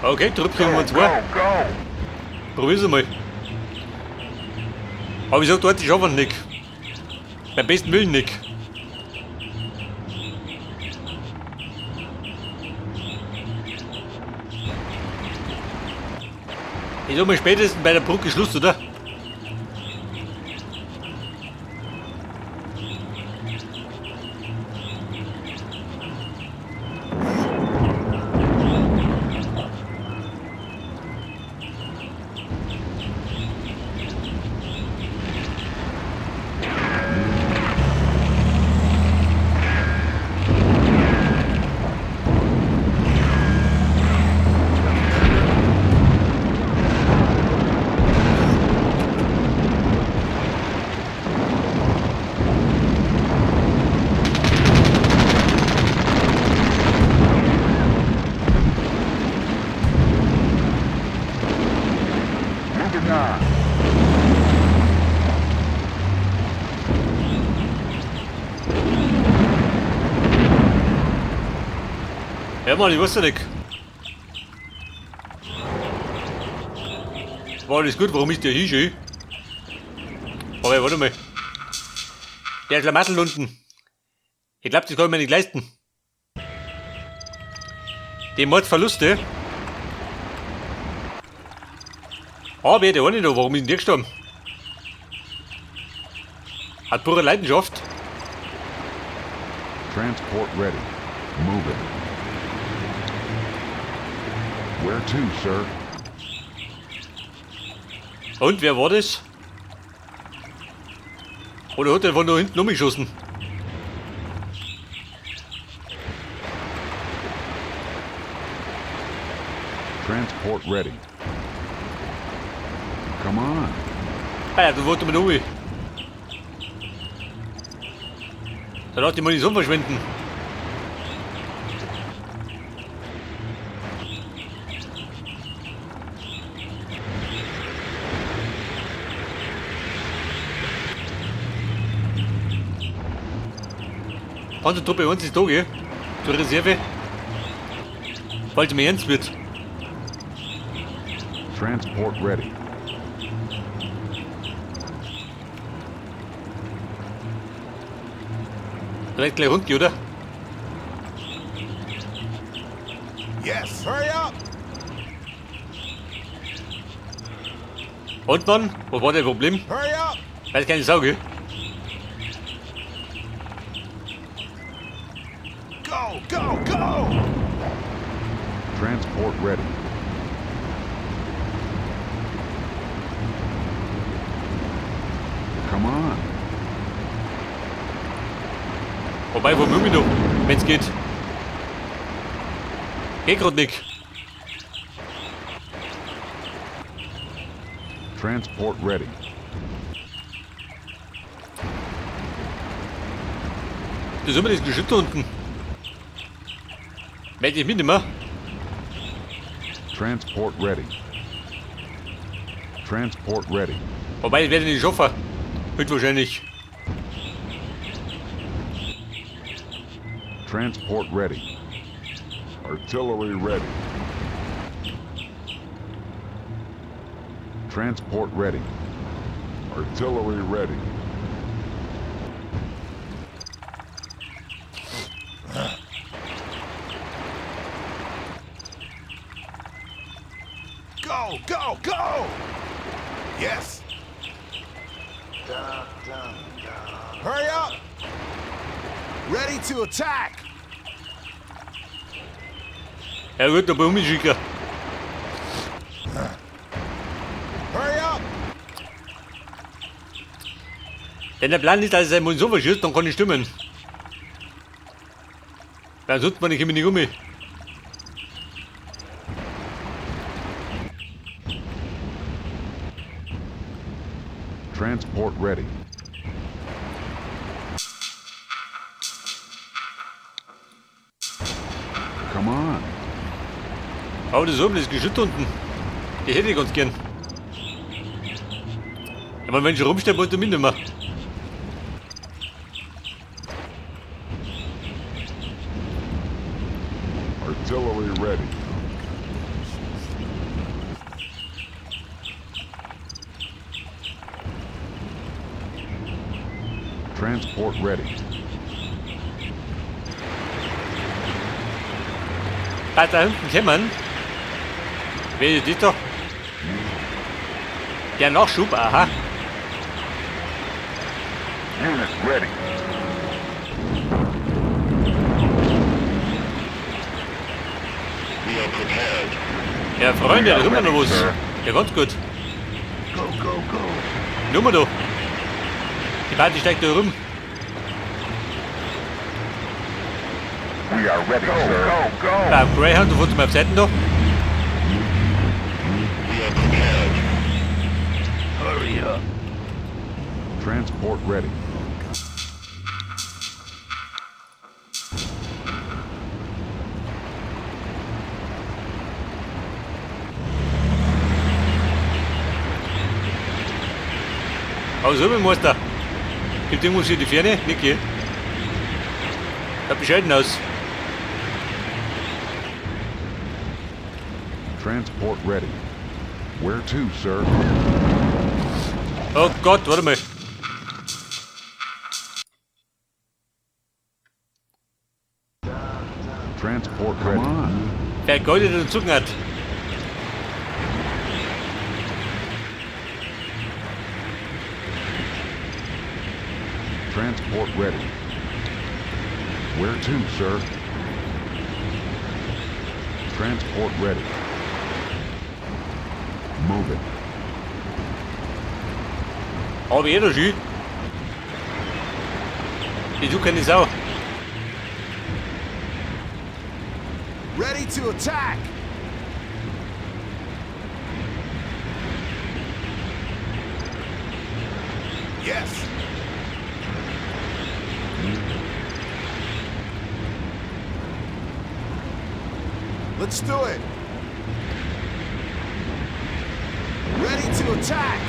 Okay, Tröpfchen Nummer 2. Go, go. Probier's einmal. Aber ich sag, dort ist aber nicht. Beim besten Willen nicht. Ich sag mal, spätestens bei der Brücke Schluss, oder? Moving on. Ja, Mann, ich weiß ja nicht. War alles gut, warum ist der hier schön? Aber warte mal. Der Schlamassel unten. Ich glaub, das kann ich mir nicht leisten. Die Mordverluste. Aber der eine da, warum ist denn der gestorben? Hat pure Leidenschaft. Transport ready. Moving. Where to, sir? Und wer war das? Oder hat der von da hinten umgeschossen? Transport ready. Come on. Ah ja, du wolltest mit um. Da lass die Munition verschwinden. Panzertruppe 1 ist da, gell? Zur Reserve. Falls mir ernst wird. Transport ready. Vielleicht gleich rund, oder? Yes. Hurry up. Und Mann, was war dein Problem? Hurry up. Weiß keine Sau, gell? Go, go, go. Transport ready. Come on. Wobei, wo müssen wir noch, wenn's geht? Geht grad nicht. Transport ready. Das ist immer das Geschütz da unten. Meld dich mit immer. Transport ready. Transport ready. Wobei, ich werde nicht schaffen. Heute wahrscheinlich. Transport ready. Artillery ready. Transport ready. Artillery ready. Go, go, go. Yes. Hurry up. Ready to attack. Ja gut, dann bei schicken. Hurry up. Wenn der Plan ist, dass er seine Munition verschießt, dann kann ich stimmen. Weil ansonsten bin ich immer nicht um. Transport ready. Come on. Aber das oben, das Geschütz unten. Die hätte ich ganz gern. Aber wenn ich rumstehe, wollte ich mich nicht mehr. Artillery ready. Transport ready. Bei da hinten kommen. Wer ist das da? Der Nachschub, aha. Unit ready. We are prepared. Ja, Freunde, da kommt noch was. Ja, ganz gut. Go, go, go. Nummer da. Die Party steigt da rum. We are ready, sir. Go, go, Beim Greyhound, du wolltest mal auf Seiten da. We are prepared. Hurry up. Transport ready. Also, mein Meister. Gibt irgendwas hier in die Ferne? Niki. Schaut bescheiden aus. Transport ready. Where to, sir? Oh Gott, warte mal. Transport ready. Wer Gold in den Zug hat. Transport ready. Where to, sir? Transport ready. Move it. Aber jeder schön. Die du keine Sau. Ready to attack! Yes! Let's do it! Ready to attack!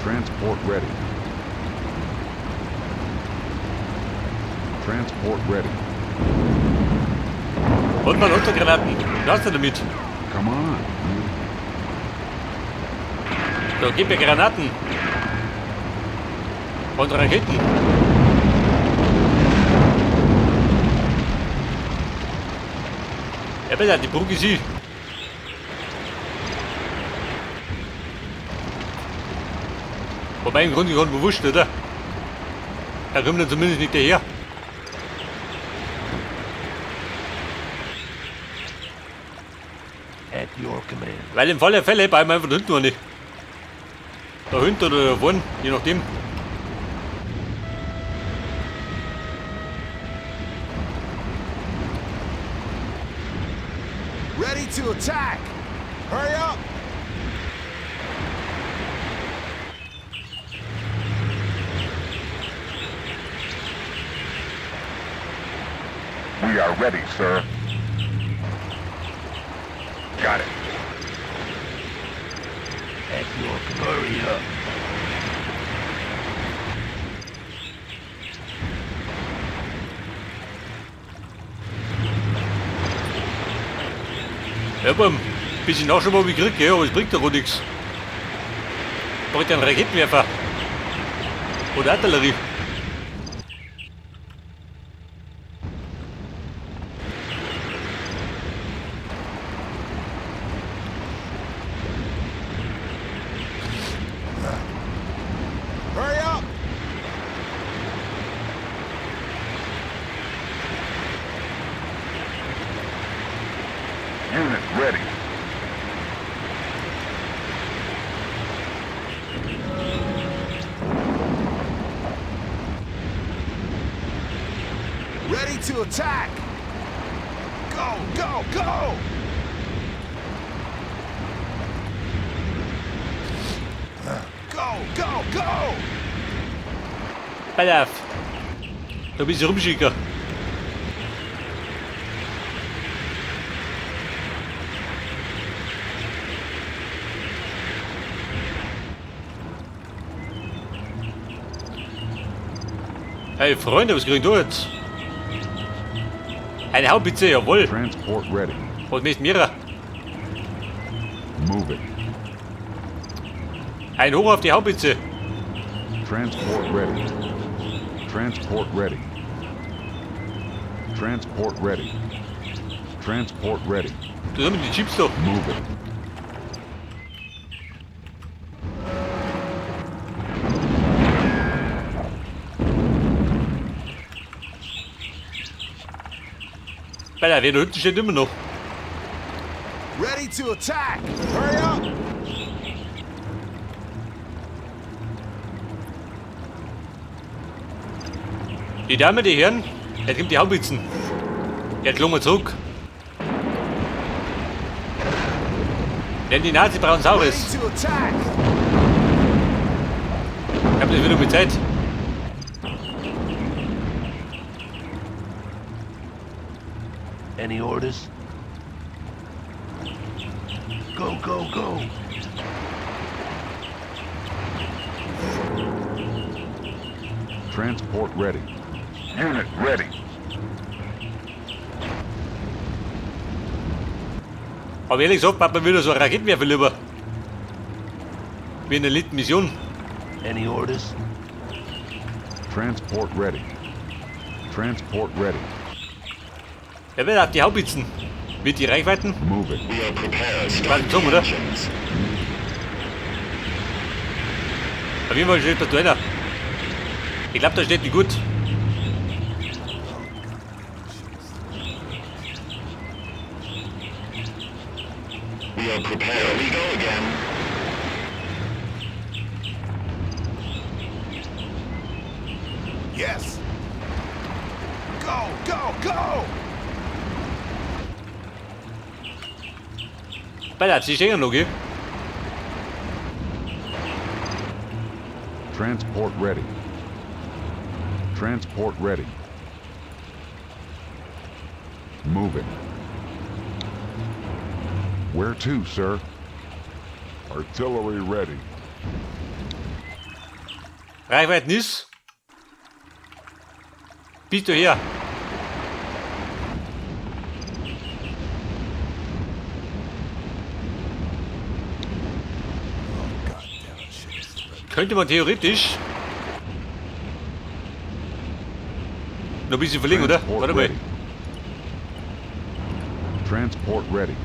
Transport ready. Transport ready. Und mal Untergranaten. Was denn damit? Come on. So, gib mir Granaten. Und Raketen. Ja, bitte, die Brücke ist sie. Wobei im Grunde genommen bewusst, oder? Da kommt dann zumindest nicht daher. At your command. Weil im Fall der Fälle bauen wir einfach da hinten eine. Da hinten oder da vorne, je nachdem. Ready to attack! Hurry up! We are ready, sir. Got it. At your command. Hurry up. Ja, beim bisschen Nachschub hab ich gekriegt, gell, aber es bringt doch auch nichts. Braucht ja einen Raketenwerfer. Oder Artillerie. Hurry up! Unit ready. Ready to attack! Go, go, go! Go, go, go! Pass auf. Da bist du rumschicken. Hey Freunde, was kriegen du jetzt? Eine Haubitze, jawohl. Transport ready. Was möchten wir? Move it. Ein Hoch auf die Haubitze. Transport ready. Transport ready. Transport ready. Transport ready. Zusammen die Chips da. Moving. Alter, wer da hinten steht immer noch. Ready to attack. Hurry up. Die Dame, die Herren, er nimmt die Haubitzen. Er klungen zurück. Denn die Nazi brauchen Ready Saures. to attack. Ich hab das wieder mit Zeit. Any orders? Go, go, go. Transport ready. Unit ready. Aber ehrlich gesagt, hat man wieder so einen Raketenwerfer lieber. Wie in der letzten Mission. Any orders? Transport ready. Transport ready. Wer will auf die Haubitzen? Wird die Reichweiten? Moving. We are prepared. Warte, Start zum, oder? engines. Auf jeden Fall steht da einer. Ich glaube, da steht nicht gut. We are prepared. We go again. Yes. Go, go, go. Alter, sie stehen noch, gell? Transport ready. Transport ready. Moving. Where to, sir? Artillery ready. Reichweiten ist. Bist du her? Könnte man theoretisch noch ein bisschen verlegen, oder? Transport Warte mal. ready. Transport ready.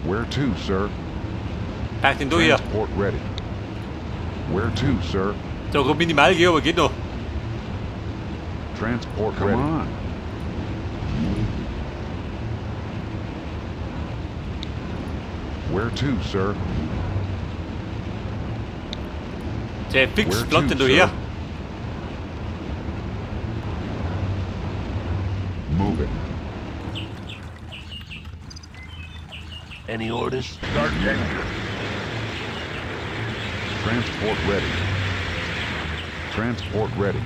Where to, sir? Pack den du hier. Transport ready. Where to, sir? Da kommt minimal, gell, aber geht noch. Transport ready. Come on. Where to, sir? Der fix, Where plant to, den du sir? her. Moving. Any orders? Start engine. Transport ready. Transport ready.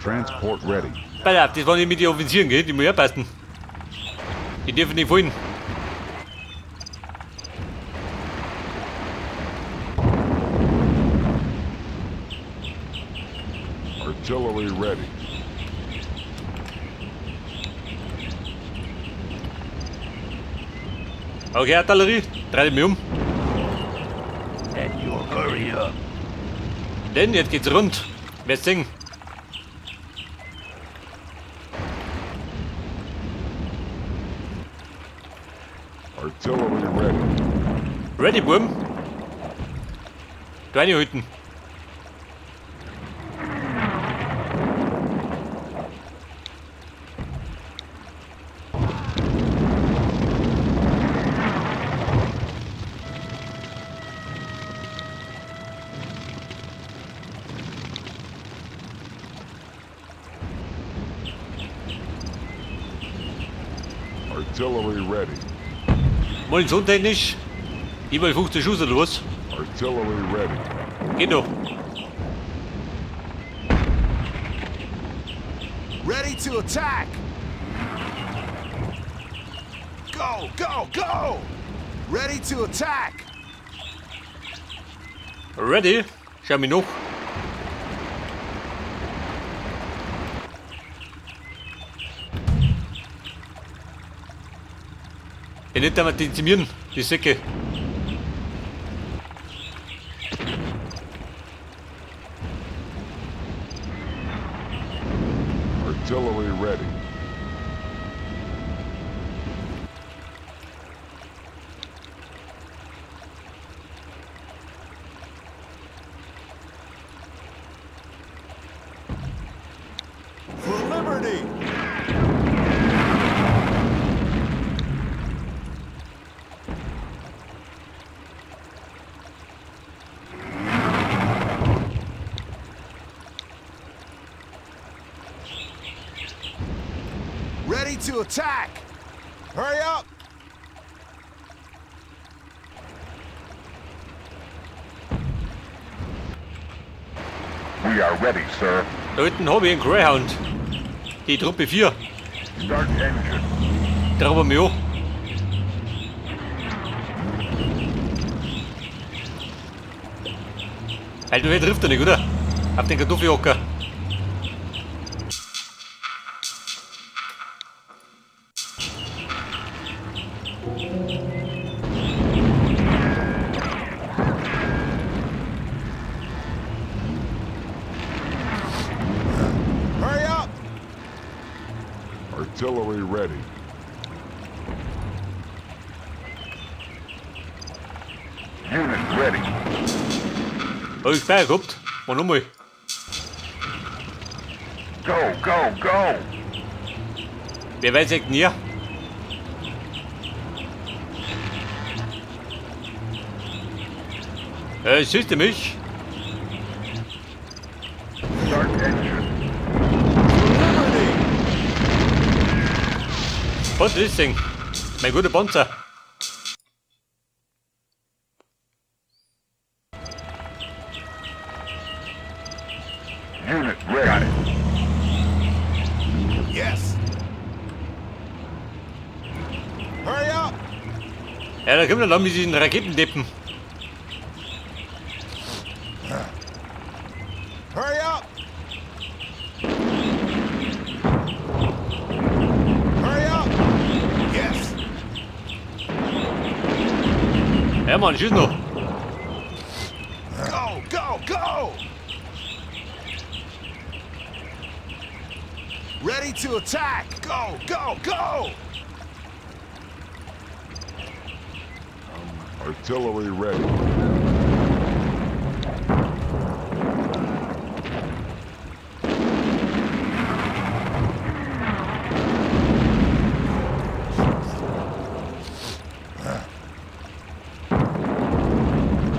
Transport ready. Pass auf, das waren nicht mit den Offizieren, gell? Die muss herpassen. Die dürfen nicht fallen. Artillery ready. Okay, Artillerie, dreh mich um. At your hurry up. Denn jetzt geht's rund. Wer's singen. Artillery ready. Ready, Burm. Deine Hütten. Artillery ready. Wollen so technisch? Überall 15 Schuss oder was? Artillery ready. Geht doch. Ready to attack. Go, go, go. Ready to attack. Ready? Schau mich noch. Ja, nicht einmal dezimieren, die Säcke. Artillery ready. For liberty! Ready to attack! Hurry up! We are ready, sir. Da hinten habe ich einen Greyhound. Die Truppe 4. Start engine. Trauen wir mich an. Alter, wer trifft er nicht, oder? Auf den Kartoffelhocker. Hurry up! Artillery ready. Unit ready. Hab ich Feuer gehabt? Mal nochmal. Go, go, go! Wer weiß echt nie. Siehst du mich? Start engine. Liberty! Was ist denn? Mein guter Panzer. Unit ready. Got it. Yes! Hurry up! Ja, da kommt er dann mit diesen Raketendeppen. Hurry up! Hurry up! Yes! Ja, Mann, schieß noch. Go, go, go! Ready to attack! Go, go, go! Artillery ready.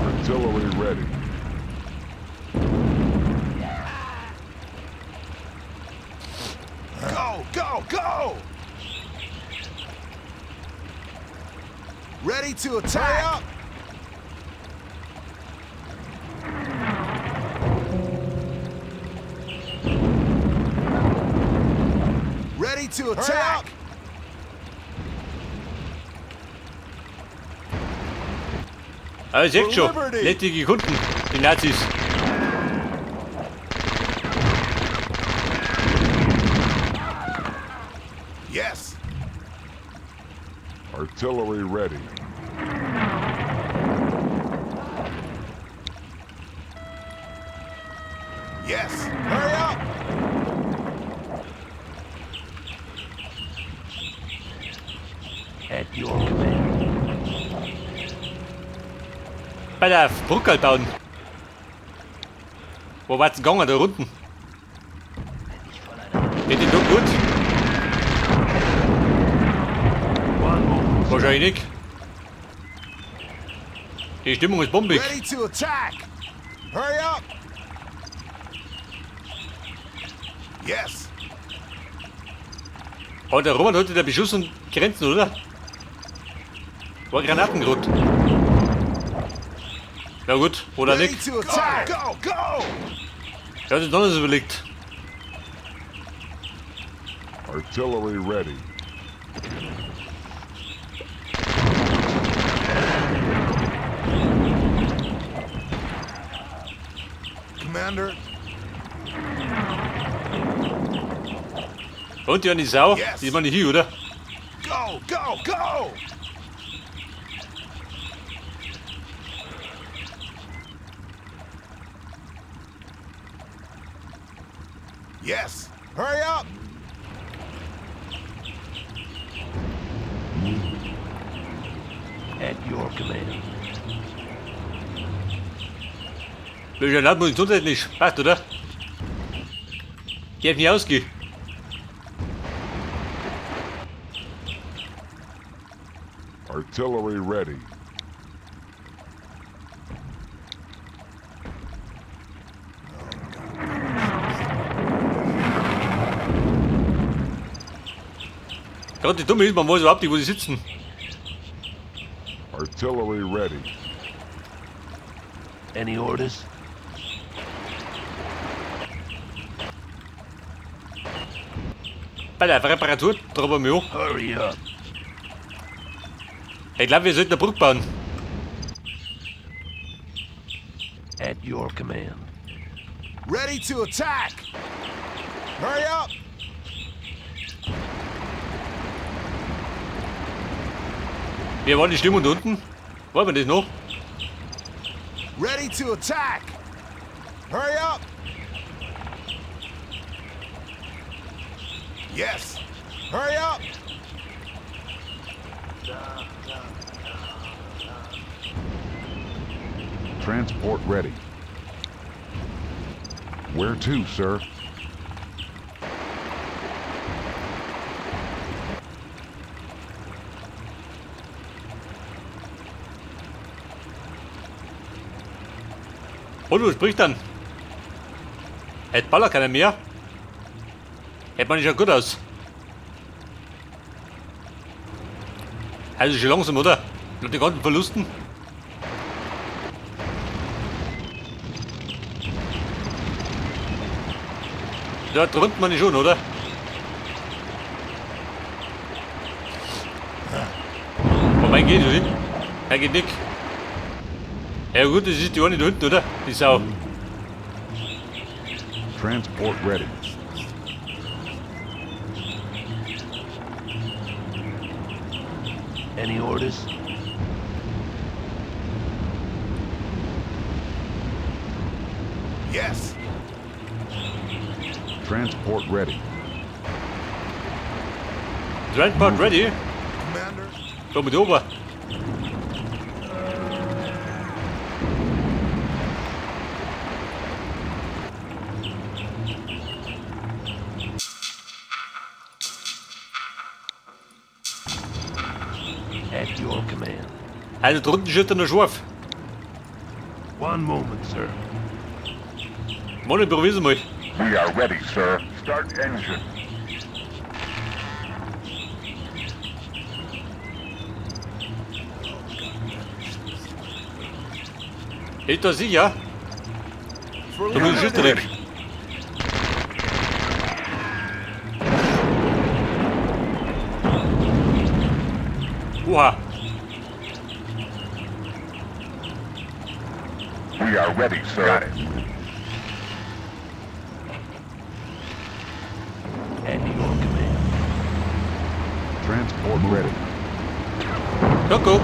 Artillery ready. Go, go, go! Ready to attack! Hurry up! Ready to attack! Aber seht schon, lästige Kunden, die Nazis. Yes! Artillery ready. Yes! Hurry up! At your command. Bei der Brücke bauen. Wo war's denn gegangen? Da unten. Geht die doch gut? Wahrscheinlich nicht. Die Stimmung ist bombig. Ready to attack! Hurry up! Yes! Aber der Roman hatte der Beschuss und Grenzen, oder? War Granatengrund. Na gut, oder Ready nicht. to attack! Go, go, go! Er hat sich anders überlegt. Artillery ready. Commander. Und die eine Sau, Yes. die ist mal nicht hier, oder? Go, go, go! Yes! Hurry up! At your command. Welcher laut munitionstechnisch? Passt, oder? Darf nicht ausgehen. Artillery ready. Gerade die Dumme ist, man weiß überhaupt nicht, wo sie sitzen. Artillery ready. Any orders? Bei der Reparatur droppen wir an. Hurry up. Ich glaube, wir sollten eine Brücke bauen. At your command. Ready to attack. Hurry up. Wie war die Stimmung da unten? Wollen wir das noch? Ready to attack. Hurry up. Yes. Hurry up. Transport ready. Where to, sir? Hallo, sprich dann. Hätte Baller keiner mehr. Hätte man nicht schon gut aus. Also schon langsam, oder? Nach den ganzen Verlusten. Da drunten man nicht schon, oder? Wobei geht es nicht? Er geht nicht. Ja gut, das ist die eine da hinten, oder? Die Sau. Transport ready. Any orders? Yes. Transport ready. Transport ready? Commander. Da mit ober. At your command. Also drunten steht er noch scharf. One moment, sir. Mann, ich probier's mal. We are ready, sir. Start engine. Ist da sicher? Da muss ich direkt. Oha. We are ready, sir. Got it. At your command. Transport ready. Ja, guck.